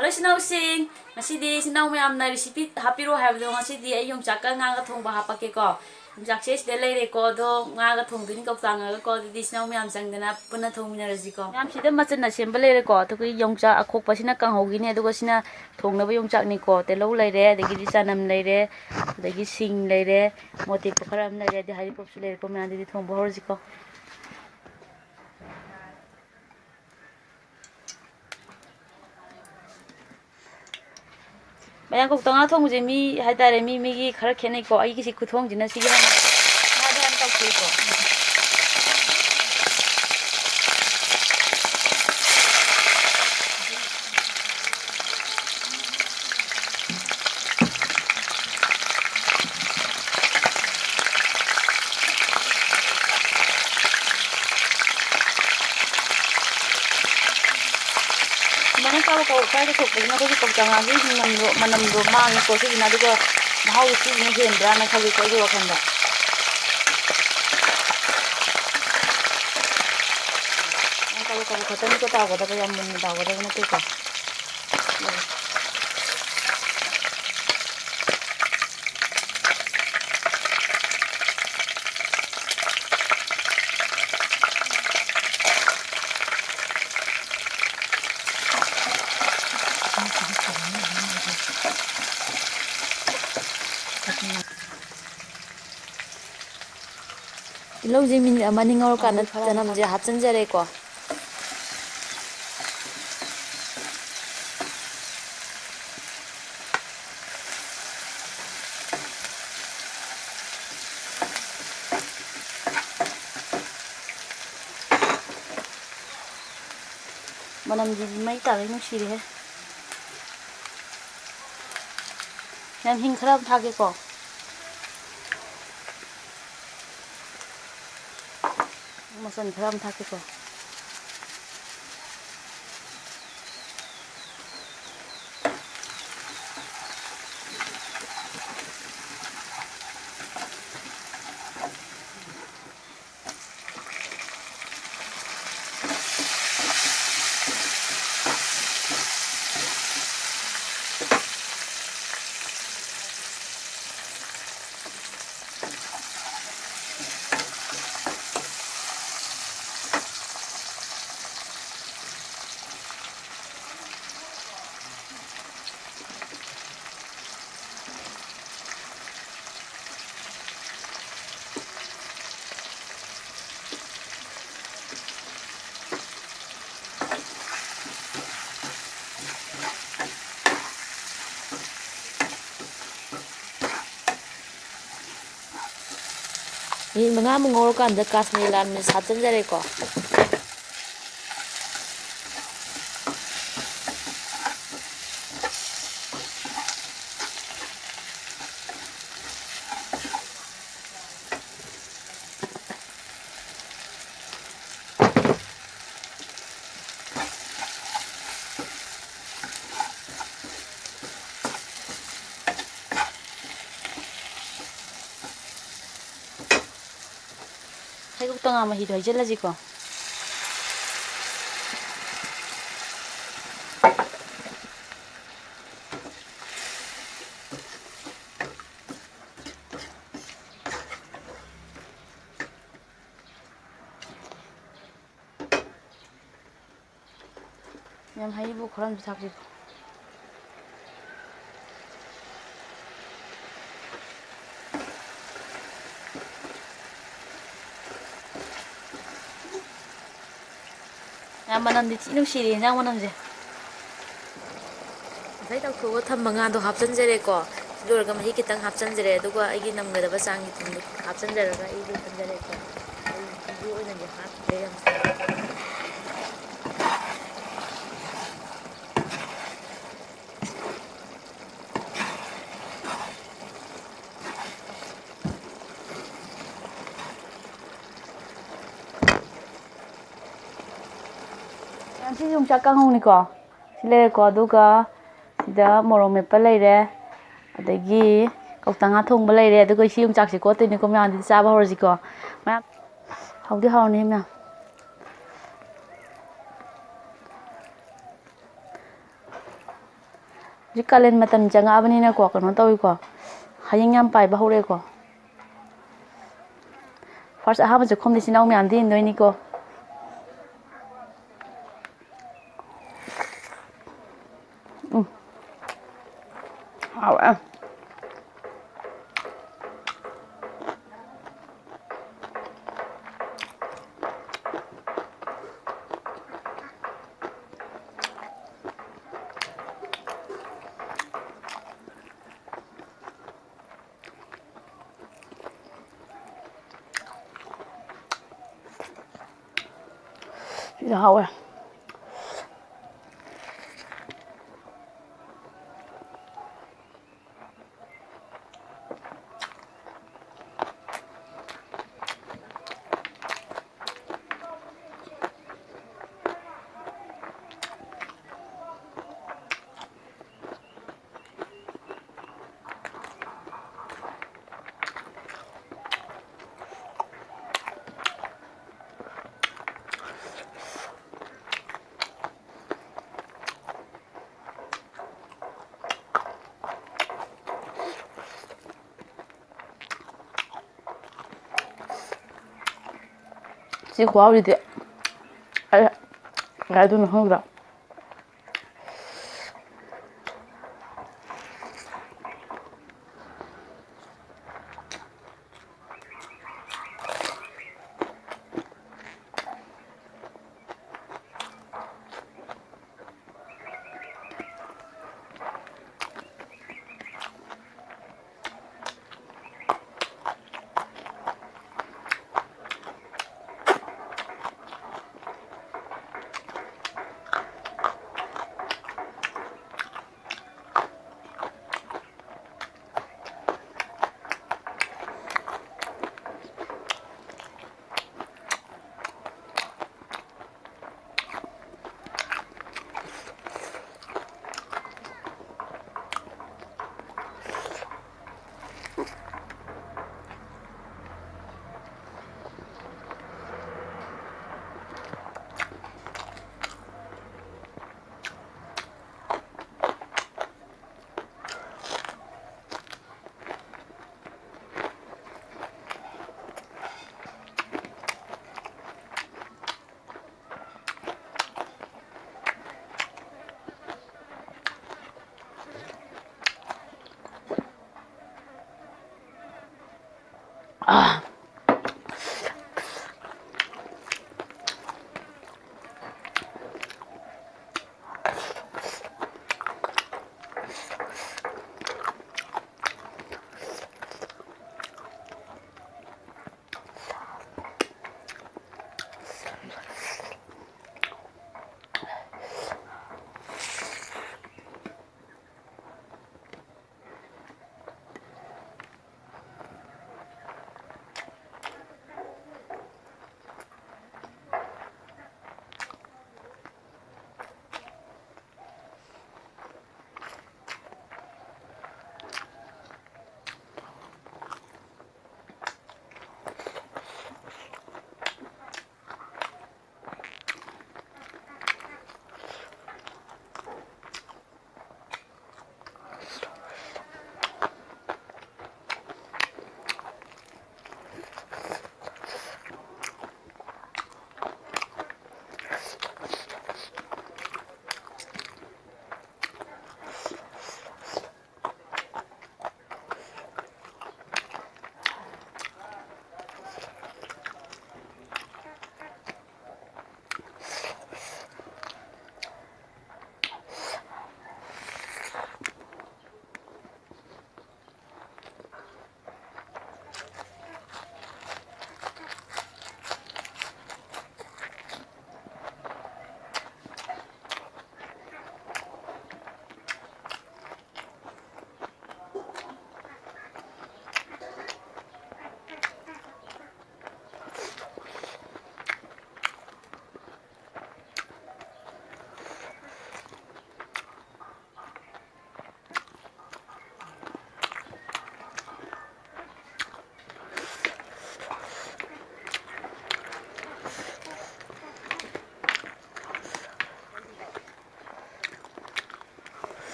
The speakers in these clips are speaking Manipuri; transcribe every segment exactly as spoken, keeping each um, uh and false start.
ꯍꯜꯂꯣ ꯏꯆꯤꯟ ꯏꯅꯥꯎꯁꯤꯡ, ꯉꯁꯤꯗꯤ ꯏꯆꯤꯟ ꯏꯅꯥꯎ ꯃꯌꯥꯝꯅ recipe ꯍꯥꯞꯄꯤꯔꯣ ꯍꯥꯏꯕꯗꯣ, ꯉꯁꯤꯗꯤ ꯑꯩ ꯌꯣꯡꯆꯥꯛꯀ ꯉꯥꯒ ꯊꯣꯡꯕ ꯍꯥꯞꯄꯛꯀꯦꯀꯣ꯫ ꯌꯣꯡꯆꯥꯛꯁꯦ ꯁꯤꯗ ꯂꯩꯔꯦꯀꯣ, ꯑꯗꯣ ꯉꯥꯒ ꯊꯣꯡꯗꯣꯏꯅꯤ ꯀꯧꯇꯥ ꯉꯥꯒꯀꯣ꯫ ꯑꯗꯨꯗꯤ ꯏꯆꯤꯟ ꯏꯅꯥꯎ ꯃꯌꯥꯝ ꯆꯪꯗꯅ ꯄꯨꯟꯅ ꯊꯣꯡꯃꯤꯟꯅꯔꯁꯤꯀꯣ꯫ ꯃꯌꯥꯝ ꯁꯤꯗ ꯃꯆꯟꯅ ꯁꯦꯝꯕ ꯂꯩꯔꯦꯀꯣ꯫ ꯑꯩꯈꯣꯏ ꯌꯣꯡꯆꯥꯛ ꯑꯈꯣꯛꯄꯁꯤꯅ ꯀꯥꯡꯍꯧꯒꯤꯅꯦ, ꯑꯗꯨꯒ ꯁꯤꯅ ꯊꯣꯡꯅꯕ ꯌꯣꯡꯆꯥꯛꯅꯤꯀꯣ꯫ ꯇꯤꯜꯍꯧ ꯂꯩꯔꯦ, ꯑꯗꯒꯤꯗꯤ ꯆꯅꯝ ꯂꯩꯔꯦ, ꯑꯗꯒꯤ ꯁꯤꯡ ꯂꯩꯔꯦ, ꯃꯣꯔꯣꯛ ꯑꯇꯦꯛꯄ ꯈꯔ ꯑꯃ ꯂꯩꯔꯦ, ꯑꯗꯩ ꯍꯔꯤꯕꯣꯞꯁꯨ ꯂꯩꯔꯦꯀꯣ꯫ ꯃꯌꯥꯝꯗꯨꯗꯤ ꯊꯣꯡꯕ ꯍꯧꯔꯁꯤꯀꯣ꯫ ꯃꯌꯥꯡ ꯀꯧꯇꯥ ꯉꯥ ꯊꯣꯡꯕꯁꯦ ꯃꯤ ꯍꯥꯏꯇꯥꯔꯦ, ꯃꯤ ꯃꯤꯒꯤ ꯈꯔ ꯈꯦꯠꯅꯩꯀꯣ꯫ ꯑꯩꯒꯤꯁꯤ ꯈꯨꯊꯣꯡꯁꯤꯅ ꯁꯤꯒꯤ ꯍꯥꯟꯅ ꯉꯥꯁꯦ ꯍꯥꯟꯅ ꯇꯥꯎꯊꯣꯛꯏꯀꯣ꯫ ꯁꯨꯃꯥꯏꯅ ꯀꯥꯕꯛ ꯀꯥꯕꯛ ꯐ꯭ꯔꯥꯏ ꯇꯧꯊꯣꯛꯄꯁꯤꯅ ꯑꯩꯈꯣꯏꯒꯤ ꯀꯧꯇꯥ ꯉꯥꯒꯤ ꯃꯅꯝꯗꯣ, ꯃꯅꯝꯗꯣ ꯃꯥꯡꯉꯤꯀꯣ꯫ ꯁꯤꯁꯤꯅ ꯑꯗꯨꯒ ꯃꯍꯥꯎꯗꯣ ꯁꯤꯁꯤꯅ ꯍꯦꯟꯕ꯭ꯔꯥꯅ ꯈꯜꯂꯤꯀꯣ ꯑꯩꯒꯤ ꯋꯥꯈꯜꯗ꯫ ꯌꯥꯝ ꯀꯥꯕꯛ ꯀꯥꯕꯛ ꯈꯛꯇꯅꯤꯀꯣ ꯇꯥꯎꯒꯗꯕ, ꯌꯥꯝ ꯃꯨꯟꯅ ꯇꯥꯎꯒꯗꯕ ꯅꯠꯇꯦꯀꯣ꯫ ꯇꯤꯜꯍꯧꯁꯦ ꯃꯤꯅꯤꯠ ꯑꯃ ꯑꯅꯤ ꯉꯧꯔꯀꯥꯟꯗ ꯃꯔꯣꯏ ꯈꯔ ꯆꯅꯝꯁꯦ ꯍꯥꯞꯆꯤꯟꯖꯔꯦꯀꯣ꯫ ꯃꯅꯝꯁꯤꯗꯤ ꯃꯩ ꯇꯥꯒꯩ ꯅꯨꯡꯁꯤꯔꯦꯍꯦ꯫ ꯃꯌꯥꯝ ꯍꯤꯡ ꯈꯔ ꯑꯃ ꯊꯥꯛꯀꯦꯀꯣ꯫ ꯃꯆꯜ ꯈꯔ ꯑꯃ ꯊꯥꯛꯀꯦꯀꯣ꯫ ꯃꯤꯅꯤꯠ ꯃꯉꯥꯃꯨꯛ ꯉꯧꯔꯀꯥꯟꯗ ꯀꯥꯁꯃꯤꯔꯤ ꯂꯥꯜ ꯃꯤꯔꯆ ꯍꯥꯞꯆꯤꯟꯖꯔꯦꯀꯣ꯫ ꯍꯩꯀꯣꯛꯇ ꯉꯥ ꯃꯍꯤꯗꯣ ꯍꯩꯖꯤꯜꯂꯁꯤꯀꯣ꯫ ꯌꯥꯝ ꯍꯩꯕꯨ ꯈꯔ ꯑꯃꯁꯨ ꯊꯥꯛꯁꯤꯀꯣ꯫ ꯌꯥꯝ ꯃꯅꯝꯗꯤ ꯊꯤ ꯅꯨꯡꯁꯤꯔꯦ ꯏꯟꯖꯥꯡ ꯃꯅꯝꯁꯦ꯫ ꯉꯁꯥꯏ ꯇꯥꯎꯊꯣꯛꯑꯒ ꯊꯝꯕ ꯉꯥꯗꯣ ꯍꯥꯞꯆꯤꯟꯖꯔꯦꯀꯣ꯫ ꯁꯤ ꯂꯣꯏꯔꯒ ꯃꯍꯤ ꯈꯤꯇꯪ ꯍꯥꯞꯆꯤꯟꯖꯔꯦ, ꯑꯗꯨꯒ ꯑꯩꯒꯤ ꯅꯝꯒꯗꯕ ꯆꯥꯡꯒꯤ ꯊꯨꯝꯗꯣ ꯍꯥꯞꯆꯤꯟꯖꯔꯒ ꯑꯩ ꯂꯣꯏꯁꯤꯟꯖꯔꯦꯀꯣ꯫ ꯑꯩ ꯚꯤꯗꯤꯑꯣ ꯑꯣꯏꯅꯗꯤ ꯍꯥꯞꯇ꯭ꯔꯦ ꯌꯥꯝ꯫ ꯁꯤ ꯌꯣꯡꯆꯥꯛ ꯀꯥꯡꯍꯧꯅꯤꯀꯣ꯫ ꯁꯤ ꯂꯩꯔꯦꯀꯣ, ꯑꯗꯨꯒ ꯁꯤꯗ ꯃꯣꯔꯣꯛ ꯃꯦꯠꯄ ꯂꯩꯔꯦ, ꯑꯗꯒꯤ ꯀꯧꯇꯥ ꯉꯥ ꯊꯣꯡꯕ ꯂꯩꯔꯦ, ꯑꯗꯨꯒ ꯁꯤ ꯌꯣꯡꯆꯥꯛꯁꯦ ꯀꯣꯠꯇꯣꯏꯅꯤꯀꯣ ꯃꯌꯥꯝ꯫ ꯑꯗꯨꯗꯤ ꯆꯥꯕ ꯍꯧꯔꯁꯤꯀꯣ ꯃꯌꯥꯝ꯫ ꯍꯥꯎꯗꯤ ꯍꯥꯎꯔꯅꯤ ꯃꯌꯥꯝ꯫ ꯍꯧꯖꯤꯛ ꯀꯥꯂꯦꯟ ꯃꯇꯝ ꯆꯪꯉꯛꯑꯕꯅꯤꯅꯀꯣ, ꯀꯩꯅꯣ ꯇꯧꯏꯀꯣ, ꯍꯌꯤꯡ ꯌꯥꯝ ꯄꯥꯏꯕ ꯍꯧꯔꯛꯑꯦꯀꯣ꯫ ꯐꯥꯔꯁ ꯑꯍꯥꯟꯕ ꯆꯥꯛꯈꯨꯝꯗꯤ ꯏꯆꯤꯟ ꯏꯅꯥꯎ ꯃꯌꯥꯝꯗꯤ ꯏꯟꯗꯣꯏꯅꯤꯀꯣ꯫ ꯎꯝ꯫ ꯍꯥꯎꯋꯦ꯫ ꯌꯥꯝ ꯍꯥꯎꯋꯦ꯫ ꯁꯤ ꯈꯨꯍꯥꯎꯁꯤꯗꯤ ꯑꯩ ꯀꯃꯥꯏ ꯍꯥꯏꯗꯣꯏꯅꯣ ꯈꯪꯗ꯭ꯔꯦ꯫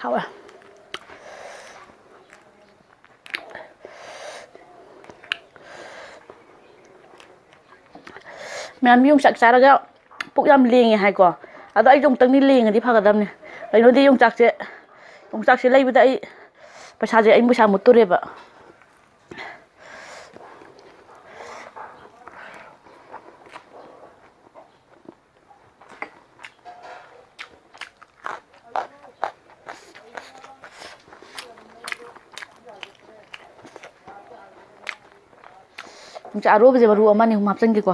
ꯍꯥꯎꯋꯦ꯫ ꯃꯌꯥꯝ ꯌꯣꯡꯆꯥꯛ ꯆꯥꯔꯒ ꯄꯨꯛ ꯌꯥꯝ ꯂꯦꯡꯉꯦ ꯍꯥꯏꯀꯣ꯫ ꯑꯗꯣ ꯑꯩꯁꯨ ꯑꯃꯨꯛꯇꯪꯗꯤ ꯂꯦꯡꯉꯗꯤ ꯐꯒꯗꯕꯅꯦ꯫ ꯀꯩꯅꯣꯗꯤ ꯌꯣꯡꯆꯥꯛꯁꯦ, ꯌꯣꯡꯆꯥꯛꯁꯦ ꯂꯩꯕꯗ ꯑꯩ ꯄꯩꯁꯥꯁꯦ, ꯑꯩ ꯄꯩꯁꯥ ꯃꯨꯠꯇꯣꯔꯦꯕ꯫ ꯌꯣꯡꯆꯥꯛ ꯑꯔꯣꯕꯁꯦ ꯃꯔꯨ ꯑꯃ ꯑꯅꯤ ꯑꯍꯨꯝ ꯍꯥꯞꯆꯤꯟꯒꯦꯀꯣ꯫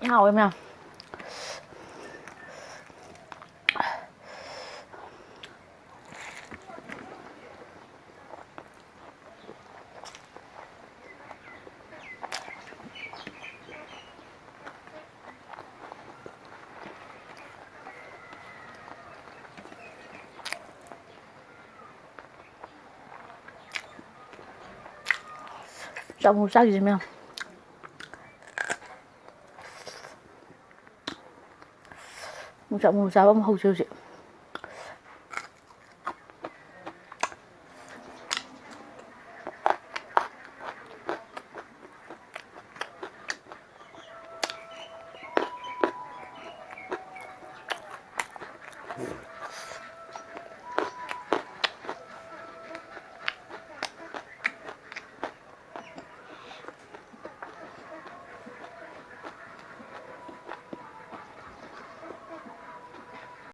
ꯍꯥꯎꯋꯦ ꯃꯌꯥꯝ꯫ ꯆꯥꯃꯨ ꯆꯥꯈꯤꯁꯦ ꯃꯌꯥꯝ꯫ ꯌꯣꯡꯆꯥꯛ ꯃꯔꯨ ꯆꯥꯕ ꯑꯃ ꯍꯧꯁꯦ ꯍꯧꯖꯤꯛ꯫